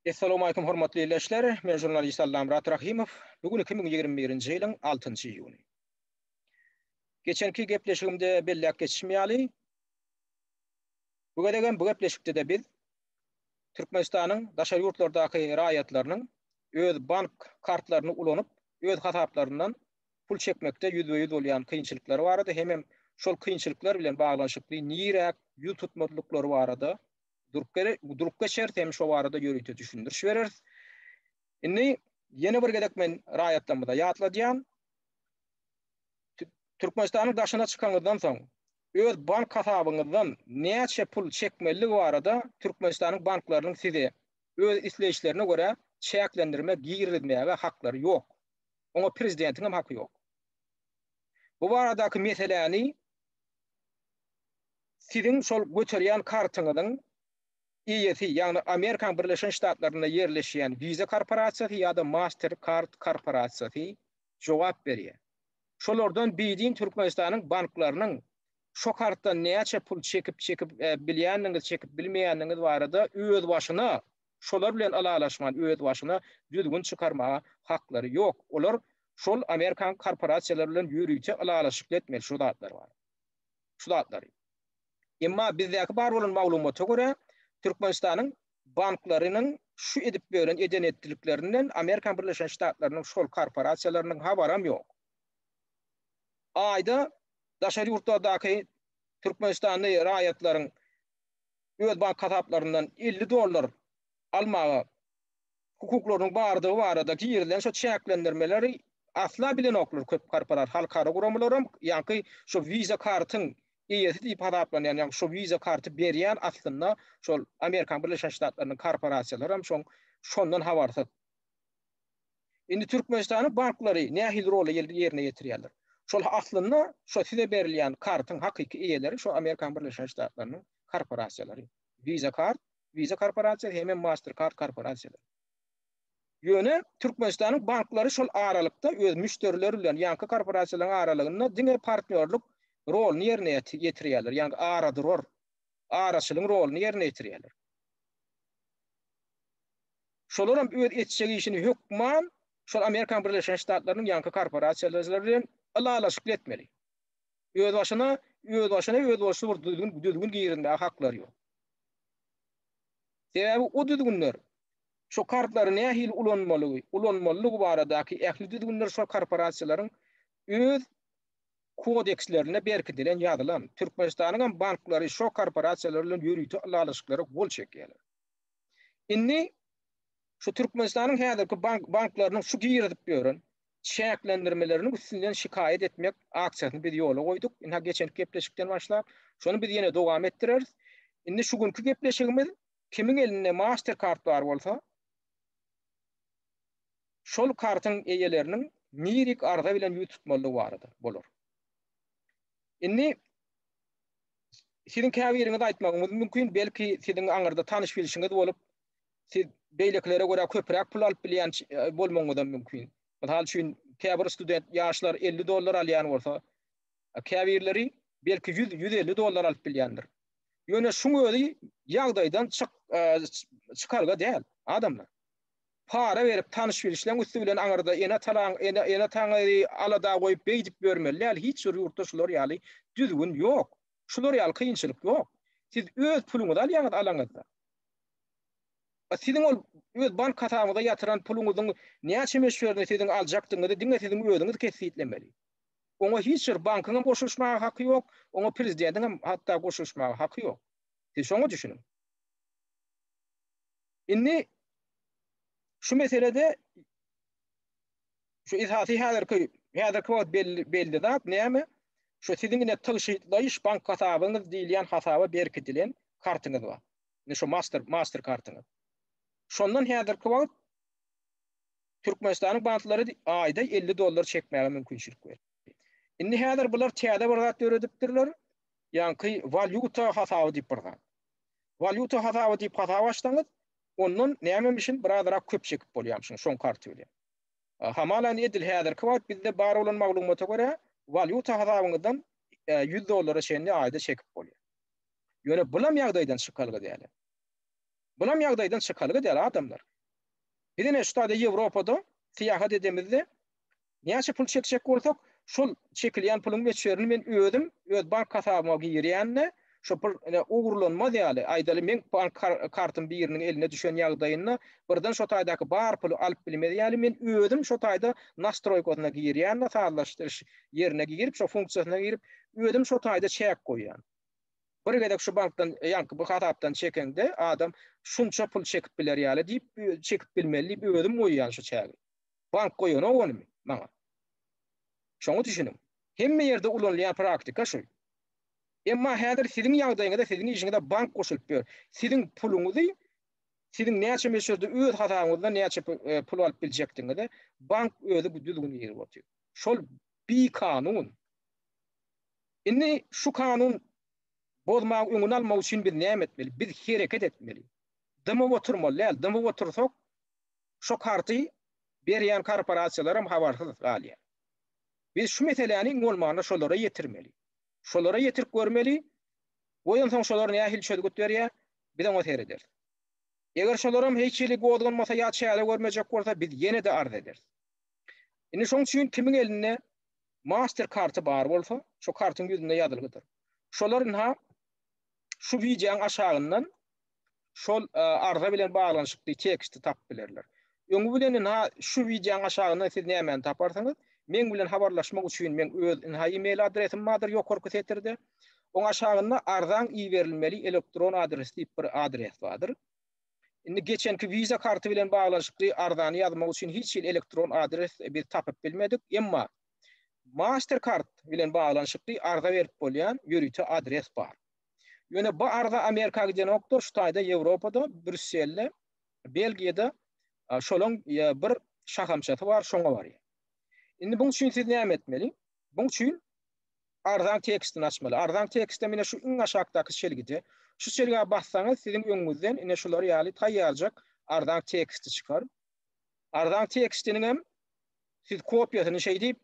Essalawmalikum hormatly ildeşler! Men žurnalist Allamyrat Rahymow. Bu gün 2021-nji ýylyň altynjy iýuny. Geçenki gepleşigimde belläp geçişim ýaly, bu gezegem bu gepleşikde-de biz Türkmenistanyň daşary ýurtlardaky raýatlarynyň öz bank kartlaryny ulanyp, öz hasaplaryndan pul çekmekde ýüzbe-ýüz bolýan kynçylyklary barada hemem şol kynçylyklar bilen baglanyşykly niräk ýüz tutmalydyklary barada durup durup geçeris hem şo barada ýörite düşündiriş bereris. Indi ýene bir gezek men raýatlarymyza ýatladýan, Türkmenistanyň daşyna çykanyňyzdan soň öz bank hasabyňyzdan näçe pul çekmelidigi barada Türkmenistanyň banklarynyň size öz isleýişlerine görä çäklendirme girizmäge haklary ýok. Oňa prezidentiň hem haky ýok. Bu baradaky meseläni siziň şol göterýän kartyňyzyň eýesi, ýagny Amerikanyň Birleşen Ştatlarynda ýerleşýän Visa korporasiýasy ýa-da Mastercard korporasiýasy jogap berýär. Şolardan bidin Türkmenistanyň banklarynyň şo kartdan näçe pul çekip çekip bilýändigiňiz, çekip bilmeýändigiňiz barada özbaşyna şolar bilen ylalaşman özbaşyna düzgün çykarmaga haklary ýok. Olar şol Amerikan korporasiýalary bilen ýörite ylalaşykly etmeli şu zatlar bar. Şu zatlary. Emma bizdäki bar bolan maglumata görä Türkmenistanyň banklarynyň şu edip ýören eden-etdiliklerinden Amerikan Birleşen Ştatlarynyň şol korporasiýalarynyň habaram ýok. Aýda daşary ýurtlardaky türkmenistanly raýatlaryň öz bank hasaplaryndan 50 dollar almaga hukuklarynyň bardygy barada girizilen şo çäklendirmeleri asla bilenoklar köp korporat halkara guramalaram ýaňky şo wiza kartyň eýesi diýip hasaplanýan ýaňky şo wiza karty berýän aslynda şol Amerikan Birleşen Ştatlarynyň korporasiýalaram şoň şondan habarsyz. Indi Türkmenistanyň banklary nähili roly ýerine ýetirýärler? Şol aslynda şo size berilýän kartyň hakyky eýeleri şo Amerikan Birleşen Ştatlarynyň korporasiýalary. Visa kart, Visa korporasiýasy hemem Mastercard korporasiýalary. Ýöne Türkmenistanyň banklary şol aralykda öz müşderileri bilen ýaňky korporasiýalaryň aralygynda diňe partnýorlyk roluny ýerine ýetirýärler, ýagny araduror, araçylygyň roluny ýerine ýetirýärler. Şolaram öz etjek işini hökman şol Amerikan Birleşen Ştatlarynyň ýaňky korporasiýalary bilen ylalaşykly etmeli. Özbaşyna, özbaşyna özboluşly bir düzgün, düzgün girizmäge haklary ýok. Sebäbi o düzgünler şo kartlary nähili ulanmalygy, ulanmalydygy baradaky ähli düzgünler şol korporasiýalaryň öz kodekslerinde berkidilen, ýazylan. Türkmenistanyň hem banklary şo korporasiýalar bilen ýörite ylalaşyklara gol çekýärler. Indi şu Türkmenistanyň häzirki bank banklarynyň şu girizip ýören çäklendirmeleriniň üstünden şikaýat etmek aksiýasyny biz ýola goýduk. Ynha geçenki gepleşikden başlap, şony biz ýene dowam etdireris. Indi şu günki gepleşigimiz kimiň elinde Mastercard bar bolsa, şol kartyň eýeleriniň nirik arza bilen ýüz tutmalydygy barada bolar. Indi siziň käbiriňiz aýtmagyňyz mümkin, belki siziň aňyrda tanyş-bilşiňiz bolup, siz beýlekilere görä köpräk pul alyp bilýän e, bolmagyňyzam mümkin. Mysal üçin, käbir student ýaşlar 50 dollar alýan bolsa, käbirleri belki 100, 150 dollar alyp bilýändir. Ýöne şuň özi ýagdaýdan çyk, e, çykalga däl, adamlar. Para berip tanyş-bilişleň üsti bilen aňyrda ene-atalaň, ene, ene-ataňyzy alada goýup beýdip ýörmeli däl, hiç bir ýurtda şular ýaly düzgün ýok. Şular ýaly kynçylyk ýok. Siz öz puluňyzy alýaňyz alaňyzda. Siziň ol öz bank hasabyňyza ýatyran puluňyzyň näçe möçberini siziň aljakdygyňyzy diňe siziň özüňiz kesgitlemeli. Oňa hiç bir bankyň hem goşulyşmaga haky ýok, oňa prezidentiň hem hatda goşulyşmaga haky ýok. Siz şoňa düşüniň. Indi şu meselede şu esasy häzirki häzirki wagt belli belli zat näme? Şu siziň ine tygşytlaýyş bank hasabyňyz diýilýän hasaba berkidilen kartyňyz bar. Ine şu master master kartyňyz. Şondan häzirki wagt Türkmenistanyň banklary aýda 50 dollar çekmäge mümkinçilik berýär. Indi häzir bular täze bir zat döredipdirler. Ýaňky walýuta hasaby diýip bir zat. Walýuta hasaby diýip hasap açsaňyz, ondan nämemişin birazrak köp çekip bolýarmyşyn şoň karty bilen. Hamala edil häzirki wagt bizde bar bolan maglumata görä, walýuta hasabyňyzdan 100 dollara çenli aýda çekip bolýar. Ýöne bulam ýagdaýdan çykalga däl. Bulam ýagdaýdan çykalga däl adamlar. Biz ine şu taýda Ýewropada syýahat edemizde näçe pul çekjek bolsak, şol çekilýän puluň möçberini men özüm öz bank hasabyma girýän-de, şo pul ine ogurlanmaz ýaly, aýdaly meň bank kartym biriniň eline düşen ýagdaýynda birden şo taýdaky bar puly alyp bilmez ýaly men özüm şo taýda nastroýkasyna girýän-de, sazlaşdyryş ýerine girip, şo funksiýasyna girip, özüm şo taýda çäk goýýan. Bir gezek şu bankdan, ýaňky bu hasapdan çekeňde adam şunça pul çekip biler ýaly diýip, çekip bilmeli diýip özüm goýýan şu çägi. Bank goýanok ony maňa. Şoňa düşüniň. Hemme ýerde ulanylýan praktika şu. Emma häzir siziň ýagdaýyňyza, siziň işiňize bank goşulyp ýör. Siziň puluňyzy, siziň näçe möçberde öz hasabyňyzdan näçe pul alyp biljekdigiňize bank özi bu düzgün girip otyr. Şol bikanun. Indi şu kanun bozmagyň öňüni almak üçin biz näme etmeli? Biz hereket etmeli. Dymyp oturmaly däl. Dymyp otursak, şo karty berýän korporasiýalaram habarsyz galýar. Biz şu meseläni iň bolmanda şolara ýetirmeli. Şolara ýetirip görmeli. Goýansoň şolar nähili çözgüt berýär, biz oňa serederis. Eger şolaram hiç hili gozganmasa ýa çäre görmejek bolsa, biz ýene-de arz ederis. Indi şoň üçin kimiň elinde Master karty bar bolsa, şo kartyň ýüzünde ýazylgydyr. Şolar ynha şu wideoň aşagyndan şol arza bilen baglanyşykly teksti tapyp bilerler. Öňi bilen ynha şu wideoň aşagyndan siz nämäni taparsyňyz? Meň bilen habarlaşmak üçin meň öz ynha e-mail adresim bardyr ýokarky setirde. Oň aşagynda arzaň iberilmeli elektron adresi diýip bir adres bardyr. Indi geçenki Visa karty bilen baglanyşykly arzany ýazmak üçin hiç hili elektron adres biz tapyp bilmedik. Emma Mastercard bilen baglanyşykly arza berip bolýan ýörite adres bar. Ýöne bu arza Amerika gidenokda, şu taýda Ýewropada, Brýusselde, Belgiýada şolaň bir şahamçasy bar, şoňa barýar. Indi buň üçin siz näme etmeli? Buň üçin arzaň tekstini açmaly. Arzaň tekstem ine şu iň aşakdaky çelgide. Şu çelgä bassaňyz siziň öňüňizden ine şular ýaly taýýarjak arzaň teksti çykar. Arzaň tekstiniň hem siz kopiýasyny şeý diýip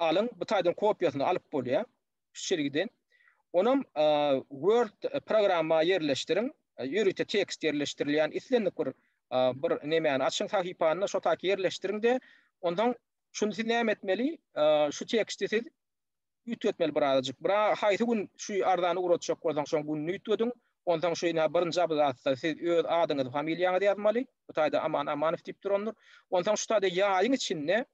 alyň, bu taýdan kopiýasyny alyp bolýar şu çelgiden. Onam Word programma ýerleşdiriň. Ýörite tekst ýerleşdirilýän islendik bir bir nemäni açyň sahypany, şo taýky ýerleşdiriň-de, onsoň Şuny siz näme etmeli? Şu teksti siz üýtgetmeli birazajyk. Bira haýsy gün şu arzany ugratjak bolsaň, şoň gününi üýtgediň. Onsoň şu ine birinji abzasda siz öz adyňyzy, familiýaňyzy ýazmaly. Bu taýda Aman Amanow diýip durandyr. Onsoň şu taýda ýaýyň içinde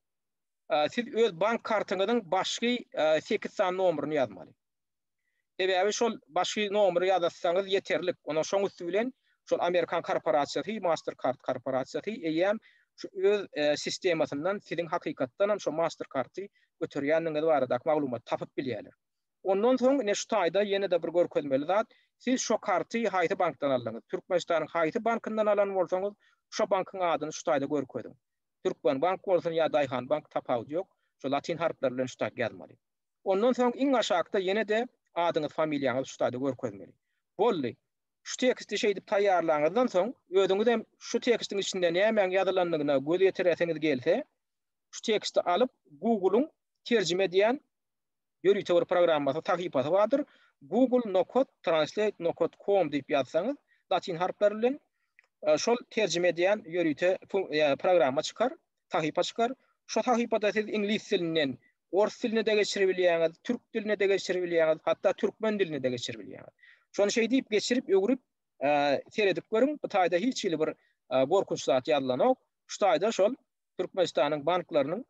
siz öz bank kartyňyzyň başky sekiz sany nomerini ýazmaly. Sebäbi şol başky nomeri ýazatsaňyz ýeterlik. Ondan şoň üsti bilen şol amerikan korporasiýasy, Mastercard korporasiýasy eýýäm şu öz sistemasyndan siziň hakykatdan hem şo Mastercard-y göterýändigiňiz baradaky maglumaty tapyp bilýärler. Ondan soň ine şu taýda ýene-de bir görkezmeli zat, siz şo karty haýsy bankdan aldyňyz? Türkmenistanyň haýsy bankyndan alan bolsaňyz, şo bankyň adyny şu taýda görkeziň. Türkmenbank bolsun ýa Daýhanbank tapawudy ýok, şo latyn harplary bilen şu taýda ýazmaly. Ondan soň iň aşakda ýene-de adyňyz, familiýaňyzy şu taýda görkezmeli. Boldy. Şu teksti şeýdip taýýarlaňyzdan soň, özüňizem şu tekstiň içinde nämäň ýazylandygyna göz ýetiresiňiz gelse, şu teksti alyp Google-yň terjime edýän ýörite bir programmasy, sahypasy bardyr. Google nokat translate nokat com diýip ýazsaňyz, latyn harplary bilen şol terjime edýän ýörite programma çykar. sahypa çykar. Şo sahypada siz iňlis dilinden ors diline-de geçiribilýäňiz, türk diline-de geçiribilýäňiz, hatda türkmen diline-de geçiribilýäňiz. Şony şeý diýip geçirip, öwrüp, seredip görüň, bu taýda hiç hili bir gorkunç zat ýazylanok. Şu taýda şol Türkmenistanyň banklarynyň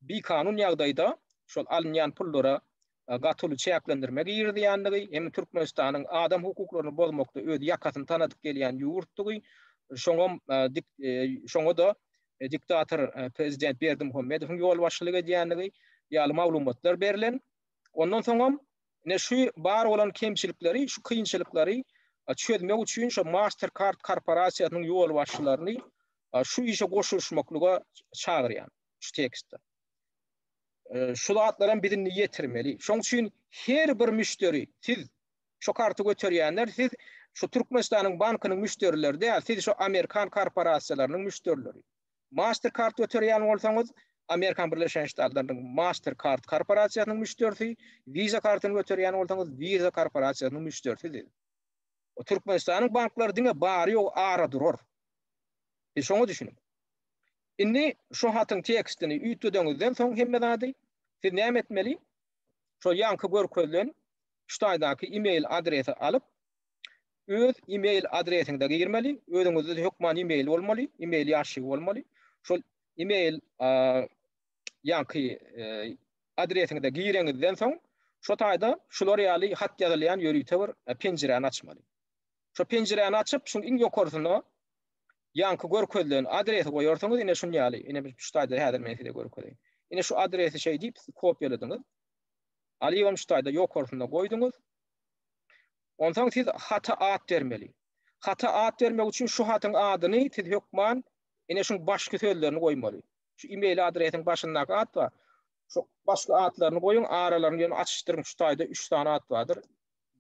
bikanun ýagdaýda şol alynýan pullara gaty uly çäklendirme girizýändigi, hem Türkmenistanyň adam hukuklaryny bozmakda öz ýakasyny tanadyp gelýän ýurtdugy, şoňam şoňa-da diktator prezident Berdimuhamedowyň ýolbaşçylyk edýändigi ýaly maglumatlar berlen. Ondan soňam ine şu bar bolan kemçilikleri, şu kynçylyklary çözmek üçin şu Mastercard korporasiýasynyň ýolbaşçylaryny şu işe goşulyşmaklyga çagyrýan şu tekstde. Şu zatlaram biz indi ýetirmeli. Şoň üçin her bir müşderi, siz şu karty göterýänler, siz şu Türkmenistanyň bankynyň müşderileri däl, siz şu amerikan korporasiýalarynyň müşderileri. Mastercard göterýän bolsaňyz, Amerikan Birleşen Ştatlarynyň Mastercard korporasiýasynyň müşderisi, Visa kartyny göterýän bolsaňyz, Visa korporasiýasynyň müşderisi siz. Türkmenistanyň banklary diňe bary-ýogy ara durar. Siz şoňa düşüniň. Indi şu hatyň tekstini üýtgedeňizden soň hemme zady siz näme etmeli? Şol ýaňky görkezilen şu taýdaky e-mail adresi alyp, öz e-mail adresiňize girmeli. Özüňizde hökman e-mail bolmaly, e-mail ýaşşigi bolmaly. Şol e-mail ýaňky adresiňize gireňizden soň şo taýda şular ýaly hat ýazylýan ýörite bir penjiräni açmaly. Şo penjiräni açyp, şuň iň ýokarsyna ýaňky görkezilen adresi goýarsyňyz, ine şun ýaly, ine şu taýda häzir men size görkezeýin. Ine şu adresi şeý diýip siz kopýaladyňyz. Alybam şu taýda ýokarsynda goýduňyz. Onsoň siz hata at bermeli. Hata at bermek üçin şu hatyň adyny siz hökman ine şuň başky sözlerini goýmaly. Şu e-mail adresiň başyndaky at bar. Şu başky atlaryny goýuň, aralaryny ýöne açyşdyryň. Şu taýda 3 sany at bardyr.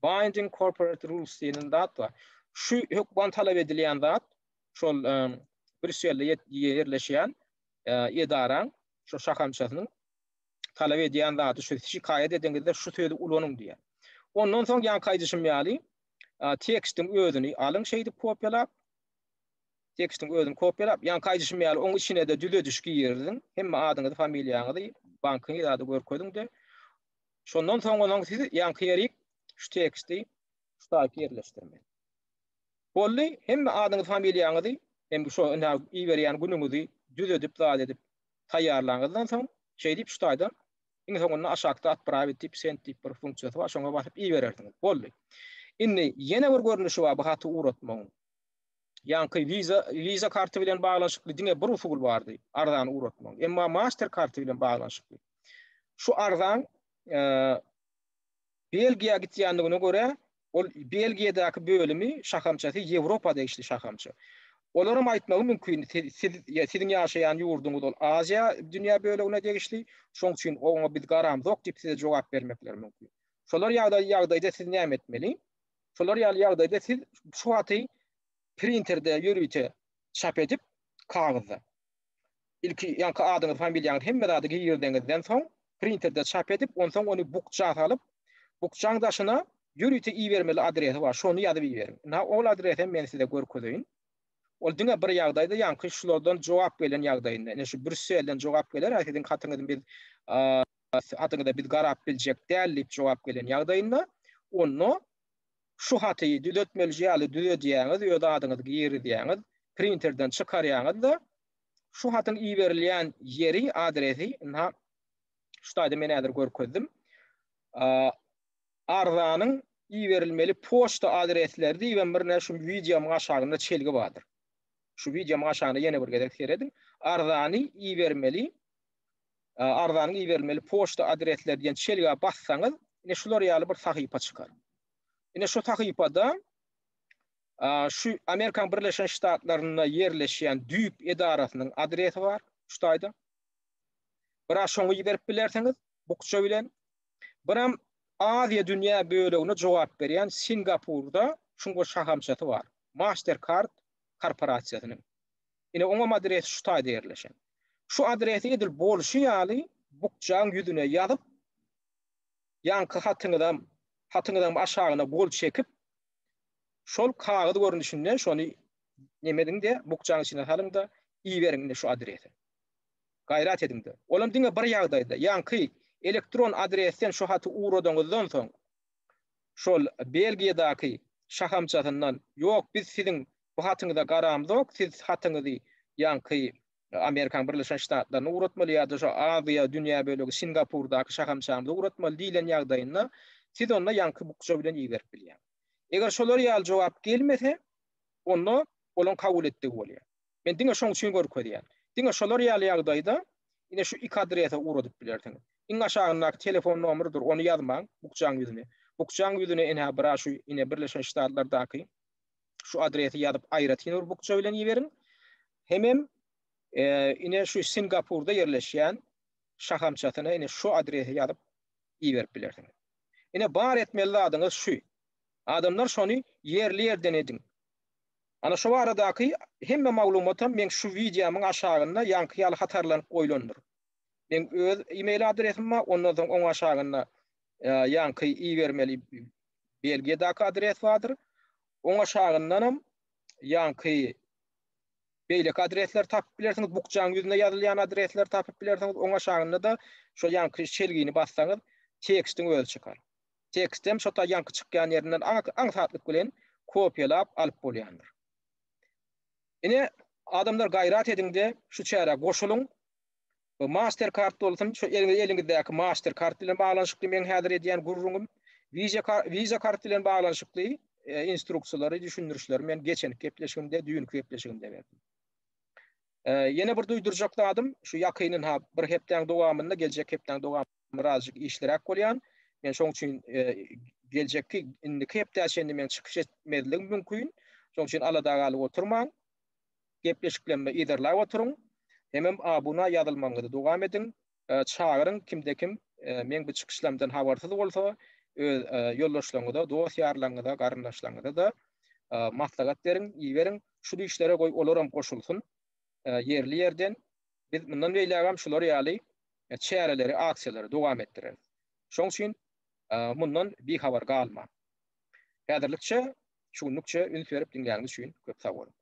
Binding Corporate Rules diýen zat bar. Şu hökman talap edilýän zat şol Brýusselde ýerleşýän edaraň şu şahamçasynyň talap edýän zady şu şikaýat edeňizde şu sözi ulanyň diýýär. Ondan soň ýaňky aýdyşym ýaly tekstiň özüni alyň şeýdip kopýalap tekstiň özüni kopýalap ýaňky aýdyşym ýaly oň içine-de düzediş giriziň. Hemme adyňyzy, familiýaňyzy, bankyňyzy zady görkeziň-de Şondan soň onuň siz ýaňky ýerik şu teksti şu taýky ýerleşdirmeli. Boldy, hemme adyňyzy, familiýaňyzy hem şu ynha iberýän günüňizi düzedip zat edip taýýarlaňyzdan soň şeýdip şu taýdan iň soňunda aşakda otpravit diýip send diýip bir funksiýasy bar, şoňa basyp iberersiňiz. Boldy. Indi ýene bir görnüşi bar bu haty ugratmagyň. Ýaňky Visa Visa karty bilen baglanyşykly diňe bir usul bardy, arzany ugratmagyň. Emma Master karty bilen baglanyşykly. Şu arzaň e, Belgiýa gitýändigine görä, ol Belgiýadaky bölümi, şahamçasy Ýewropa degişli şahamça. Olaram aýtmagy mümkin, siz, siz siziň ýaşaýan ýurduňyz ol Aziýa dünýä bölegine degişli, şoň üçin oňa biz garamzok diýip size jogap bermekleri mümkin. Şolar ýagdaý ýagdaýda siz näme etmeli? Şolar ýaly ýagdaýda siz şu haty printerde ýörite çap edip, kagyzda. Ilki ýaňky adyňyz, familiýaňyz hemme zady girdeňizden soň printerde çap edip, onsoň ony bukja salyp, bukjaň daşyna ýörite ibermeli adresi bar, şony ýazyp iberiň. Ynha, ol adresi hem men size görkezeýin. Ol diňe bir ýagdaýda, ýaňky şulardan jogap gelen ýagdaýynda, ine şu Brýusselden jogap geler, hä siziň hatyňyzy biz hatyňyza biz garap biljek däl diýip jogap gelen ýagdaýynda, onda şu haty düzetmeli ýaly düzedýäňiz, öz adyňyzy girizýäňiz, printerden çykarýaňyz-da, şu hatyň iberilýän ýeri, adresi, ynha, şu taýda men häzir görkezdim. Arzanyň iberilmeli poçta adresleri diýibem bir şu wideomyň aşagynda çelgi bardyr. Şu wideomyň aşagynda ýene bir gezek serediň. Arzany ibermeli arzanyň iberilmeli poçta adresleri diýen çelgä bassaňyz, ine şular ýaly bir sahypa çykar. Ine şu sahypada şu Amerikan Birleşen Ştatlarynda ýerleşýän düýp edarasynyň adresi bar şu taýda. Biraz şoňa iberip bilersiňiz bukja bilen. Biram Aziýa dünýä bölegine jogap berýän Singapurda şuň bir şahamçasy bar. Mastercard korporasiýasynyň. Ine oňam adresi şu taýda ýerleşen. Şu adresi edil bolşy ýaly bukjaň ýüzüne ýazyp, ýaňky hatyňyzam, hatyňyzyň aşagyna gol çekip, şol kagyz görnüşinde şony neme ediň-de, bukjaň içine salyň-da, iberiň ine şu adrese. Gaýrat ediň-de. Olam diňe bir ýagdaýda, ýaňky elektron adresden şu haty ugradaňyzdan soň, şol Belgiýadaky şahamçasyndan, Ýok, biz siziň bu hatyňyza garamzok, siz hatyňyzy ýaňky Amerikanyň Birleşen Ştatlaryna ugratmaly ýa-da şo Aziýa dünýä bölegi Singapurdaky şahamçamyza ugratmaly diýlen ýagdaýynda, siz onda ýaňky bukja bilen iberip bilýäňiz. Eger şolar ýaly jogap gelmese, onda olaň kabul etdigi bolýar. Men diňe şoň üçin görkezýän. Diňe şolar ýaly ýagdaýda ine şu iki adrese ugradyp bilersiňiz. Iň aşagyndaky telefon nomeridir, ony ýazmaň bukjaň ýüzüne. Bukjaň ýüzüne ine bira şu ine Birleşen Ştatlardaky şu adresi ýazyp aýratyn bir bukja bilen iberiň. Hemem e, ine şu Singapurda ýerleşýän şahamçasyna ine şu adresi ýazyp iberip bilersiňiz. Ine bar etmeli zadyňyz şu. Adamlar şony ýerli-ýerden ediň. Ana şu baradaky hemme maglumatam meň şu wideomyň aşagynda ýaňky ýaly hatarlanyp goýlandyr. Meň öz e-mail adresim bar, ondan soň oň aşagynda ýaňky ibermeli Belgiýadaky adres bardyr. Oň aşagyndanam ýaňky. Beýleki adresleri tapyp bilersiňiz, bukjaň ýüzünde ýazylýan adresleri tapyp bilersiňiz, oň aşagynda-da şo ýaňky şelgini bassaňyz, tekstiň özi çykar. Tekstem şo ta ýaňky çykýan ýerinden aňsatlyk bilen kopiýalap alyp bolýandyr. Ine, adamlar gaýrat ediň-de, şu çärä goşulyň. Bu Mastercard bolsun, şu eliňizdäki Mastercard bilen baglanyşykly meň häzir edýän gürrüňim. Visa Visa kart bilen baglanyşykly e, instruksiýalary, düşündirişleri men geçen gepleşigimde, düýnki gepleşigimde berdim. E, ýene bir duýdurjak zadym, şu ýakynyn ha bir hepdäň dowamynda, geljek hepdäň dowamynda birazjyk işliräk bolýan. Men şoň üçin e, geljekki indiki hepdä çenli men çykyş etmezligim mümkin. Şoň üçin alada galyp oturmaň. Gepleşiklerimi yzarlap oturyň. Hemem abuna ýazylmagyňyzy dowam ediň. Çagyryň kimde kim meň bu çykyşlarymdan habarsyz bolsa, öz ýoldaşlaryňyza, dost-ýarlaryňyza, garyndaşlaryňyza-da maslahat beriň, iberiň. Şu işlere goý olaram goşulsyn. Ýerli-ýerden biz mundan beýlägem şular ýaly çäreleri, aksiýalary dowam etdireris. Şoň üçin mundan bihabar galmaň. Häzirlikçe, şu günlükçe üns berip diňläniňiz üçin köp sag boluň.